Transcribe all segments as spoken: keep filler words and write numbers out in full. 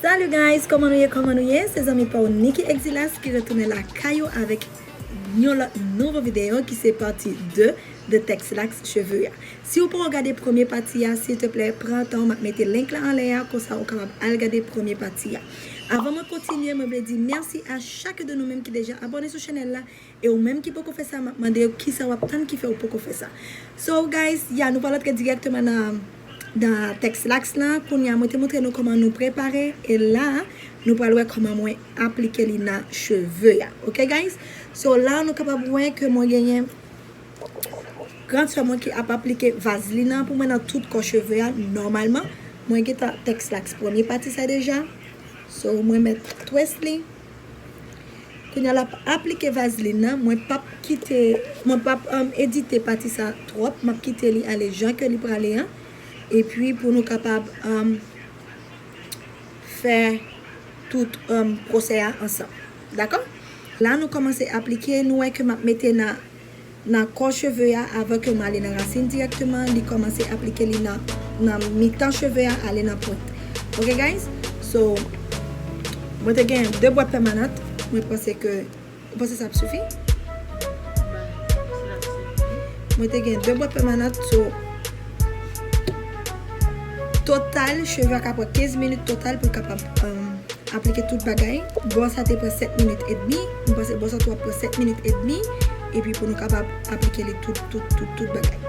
Salut guys, kòman nou ye, kòman nou ye? Se zanmi pa w Nicky Exilas ki retounen lakay ou avèk yon lòt nouvo videyo ki se pati de de Texlax cheve a. Si w poko gade premye pati a, silteplè, pran tan w, m ap mete link la anlè a, konsa ou kapab al gade premye pati a. Avan mwen kontinye, mwen vle di mèsi a chak de nou menm ki deja abòne sou chanèl la, e ou menm ki poko fè sa, m ap mande w kisa w ap tann ki fè w poko fè sa. So guys, ya, nou pral antre dirèkteman nan nan Texlax la. Kounye a, mwen te montre nou kòman nou prepare, e la nou pral wè kòman mwen aplike li nan cheve a. Ok guys? So la nou kapab wè ke mwen genyen gran sè mwen ki ap aplike vazlin nan pou mwen nan tout kò cheve a. Nòmalman, mwen gentan Texlax premye pati sa deja. So mwen mèt twist li. Kounye a l ap aplike vazlin nan, mwen p ap kite, mwen p ap, um, edite pati sa twòp, m ap kite li ale jan ke li prale an. Epi pou nou kapab, um, fè tout, um, pwosè a ansanm. Dakò? La nou kòmanse aplike, nou wè ke m ap mete nan nan kò cheve a avan ke m ale nan rasin dirèkteman, li kòmanse aplike li nan, nan mitan cheve a ale nan pwent. Ok guys? So, mwen te gen de bwèt pèmanant, mwen panse ke, ou panse sa ap sifi? Mwen te gen de bwèt pèmanant, so, total, cheve a ka pran kenz minit total pou l kapab, um, aplike tout bagay. Bò sa te pran sèt minit edmi. M panse bò sa tou ap pran sèt minit edmi. Epi pou nou kapab aplike li tout, tout, tout, tout bagay.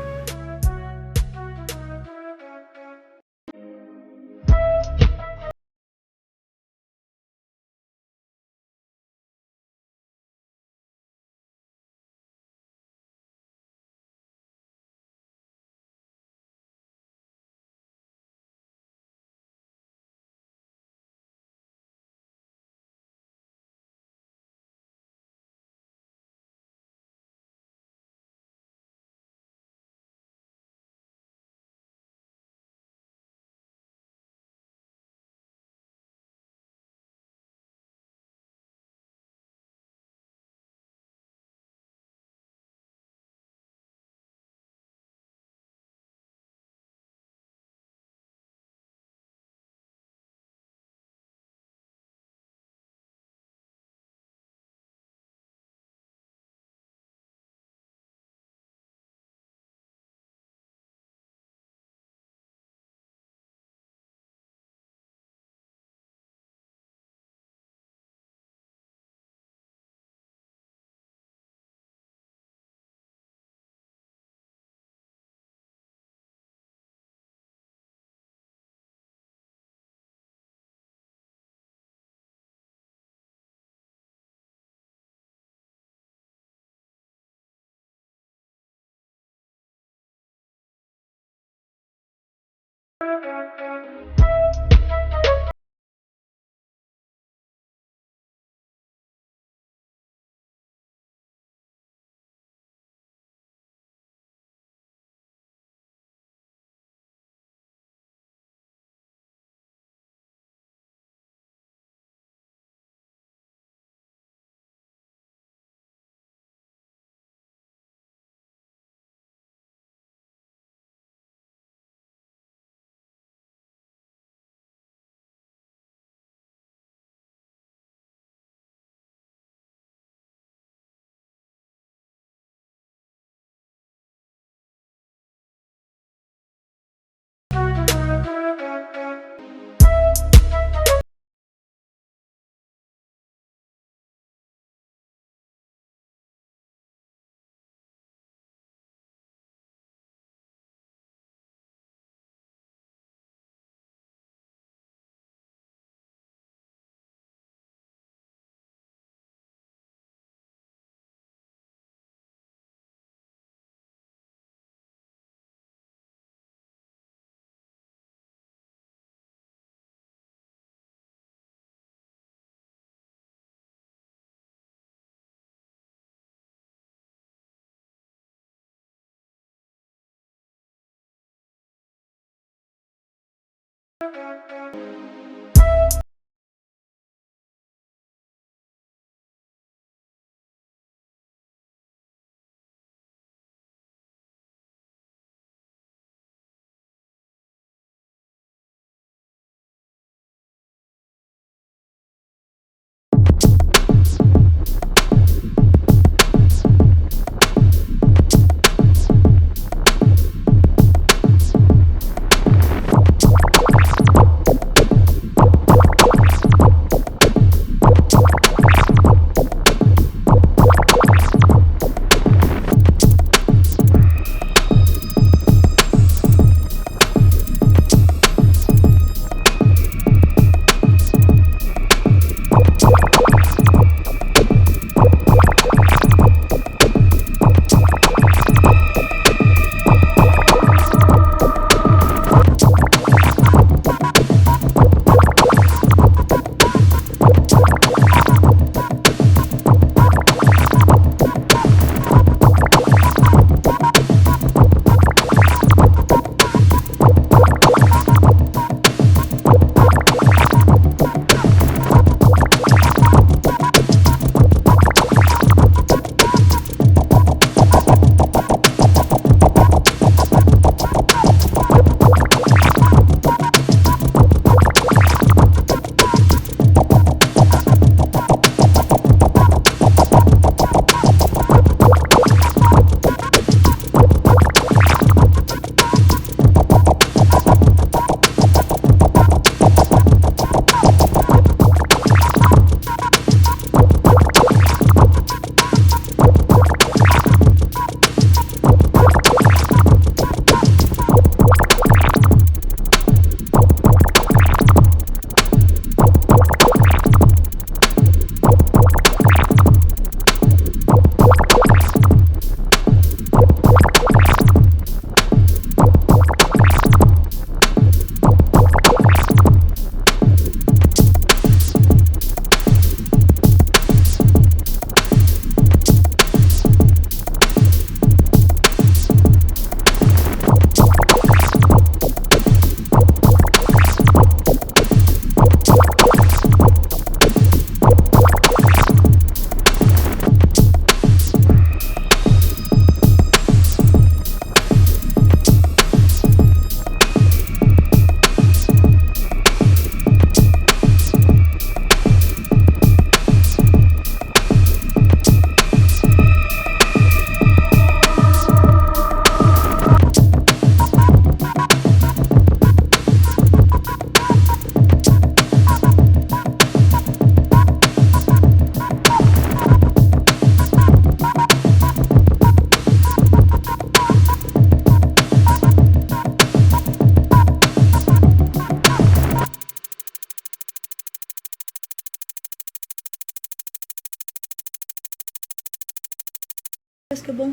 Èske bon?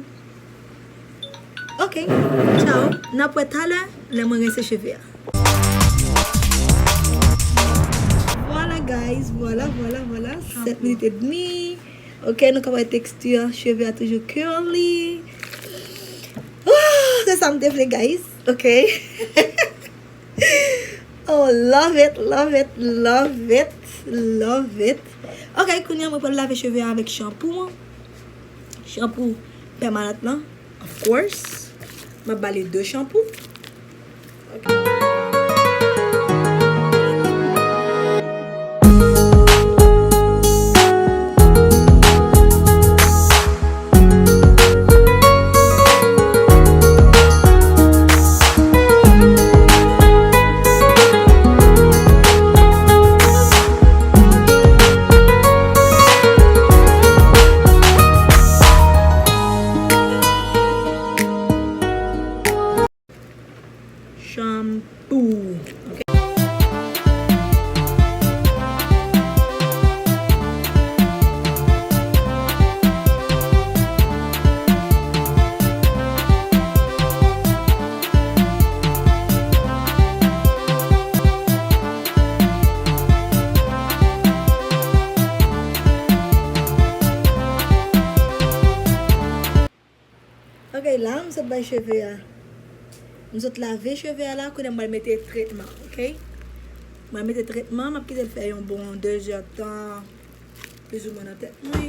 Ok, ciao. N ap wè talè, lè mwen rense cheve a. Vwala, guys, vwala, vwala, vwala. Sèt minit edmi. Ok, nou ka wè teksti cheve a toujou curly. Oh, se sa m te vle, guys. Ok. Oh, love it, love it, love it, love it. Ok, kounye a mwen pral lave cheve a avèk chanpou an. Chanpou pèmanant lan, of course. M ap ba li de chanpou. Ok. Shampoo. Ok. Ok, la, m sot bay cheve a. M sot lave cheve a la, kounye a m pral mete tretman, ok? M pral mete tretman, m ap kite l fè yon bon dezè tan, plizoumwen nan tèt mwen.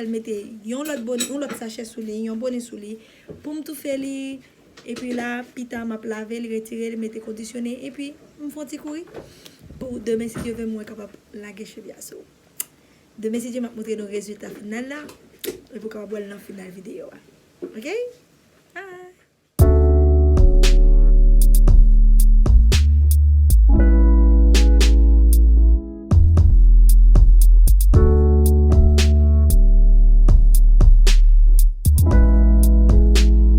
Al mete yon lòt bone, yon lòt sachè sou li, yon bone sou li, pou m toufe li. Epi la, pita m ap lave l, retire l, mete kondisyone, epi m fè yon ti kouri. Pou demen, si Dye vle, mwen kapab lage cheve a sou ou. Demen, si Dye, m ap montre nou rezilta final la, epi w kapab wè l nan final videyo a. Ok?